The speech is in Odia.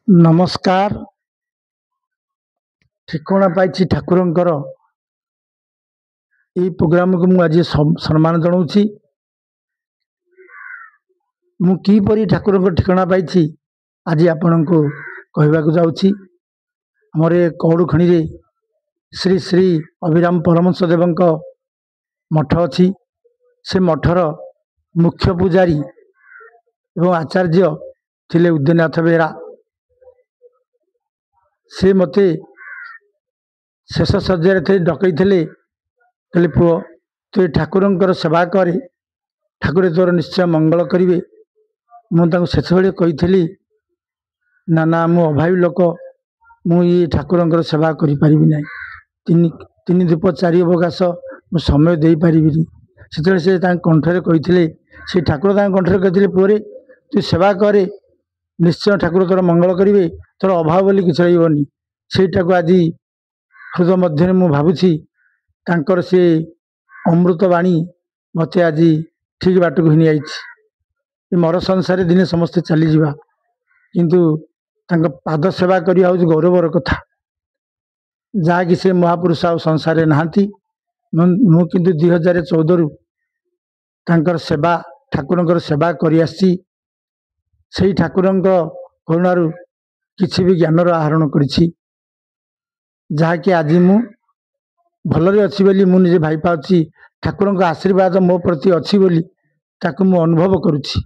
ନମସ୍କାର। ଠିକଣା ପାଇଛି ଠାକୁରଙ୍କର ଏଇ ପ୍ରୋଗ୍ରାମକୁ ମୁଁ ଆଜି ସମ୍ମାନ ଜଣାଉଛି। ମୁଁ କିପରି ଠାକୁରଙ୍କ ଠିକଣା ପାଇଛି, ଆଜି ଆପଣଙ୍କୁ କହିବାକୁ ଯାଉଛି। ଆମର ଏ କଉଡ଼ଖଣିରେ ଶ୍ରୀ ଶ୍ରୀ ଅଭିରାମ ପରମହଂସ ଦେବଙ୍କ ମଠ ଅଛି। ସେ ମଠର ମୁଖ୍ୟ ପୂଜାରୀ ଏବଂ ଆଚାର୍ଯ୍ୟ ଥିଲେ ଉଦୟନାଥ ବେହେରା। ସେ ମୋତେ ଶେଷ ଶଯ୍ୟାରେ ଥିଲେ, ଡକେଇଥିଲେ, କହିଲେ, ପୁଅ, ତୁ ଏ ଠାକୁରଙ୍କର ସେବା କରେ, ଠାକୁର ତୋର ନିଶ୍ଚୟ ମଙ୍ଗଳ କରିବେ। ମୁଁ ତାଙ୍କୁ ସେତେବେଳେ କହିଥିଲି, ନା ନା, ମୁଁ ଅଭାବୀ ଲୋକ, ମୁଁ ଇଏ ଠାକୁରଙ୍କର ସେବା କରିପାରିବି ନାହିଁ। ତିନି ତିନି ଧୂପ ଚାରି ଅବକାଶ ମୁଁ ସମୟ ଦେଇପାରିବିନି। ସେତେବେଳେ ସେ ତାଙ୍କ କଣ୍ଠରେ କହିଥିଲେ, ସେ ଠାକୁର ତାଙ୍କ କଣ୍ଠରେ କହିଥିଲେ, ପୁଅରେ, ତୁ ସେବା କରେ, ନିଶ୍ଚୟ ଠାକୁର ତୋର ମଙ୍ଗଳ କରିବେ, ତୋର ଅଭାବ ବୋଲି କିଛି ରହିବନି। ସେଇଟାକୁ ଆଜି ହୃଦୟ ମଧ୍ୟରେ ମୁଁ ଭାବୁଛି, ତାଙ୍କର ସେ ଅମୃତ ବାଣୀ ମୋତେ ଆଜି ଠିକ୍ ବାଟକୁ ଘେନି ଯାଇଛି। ଏ ମର ସଂସାରରେ ଦିନେ ସମସ୍ତେ ଚାଲିଯିବା, କିନ୍ତୁ ତାଙ୍କ ପାଦ ସେବା କରିବା ହେଉଛି ଗୌରବର କଥା। ଯାହାକି ସେ ମହାପୁରୁଷ ଆଉ ସଂସାରରେ ନାହାନ୍ତି। ମୁଁ କିନ୍ତୁ 2014ରୁ ତାଙ୍କର ସେବା, ଠାକୁରଙ୍କର ସେବା କରିଆସିଛି। ସେଇ ଠାକୁରଙ୍କ କରୁଣାରୁ କିଛି ବି ଜ୍ଞାନର ଆହରଣ କରିଛି, ଯାହାକି ଆଜି ମୁଁ ଭଲରେ ଅଛି ବୋଲି ମୁଁ ନିଜେ ଭାବିପାରୁଛି। ଠାକୁରଙ୍କ ଆଶୀର୍ବାଦ ମୋ ପ୍ରତି ଅଛି ବୋଲି ତାକୁ ମୁଁ ଅନୁଭବ କରୁଛି।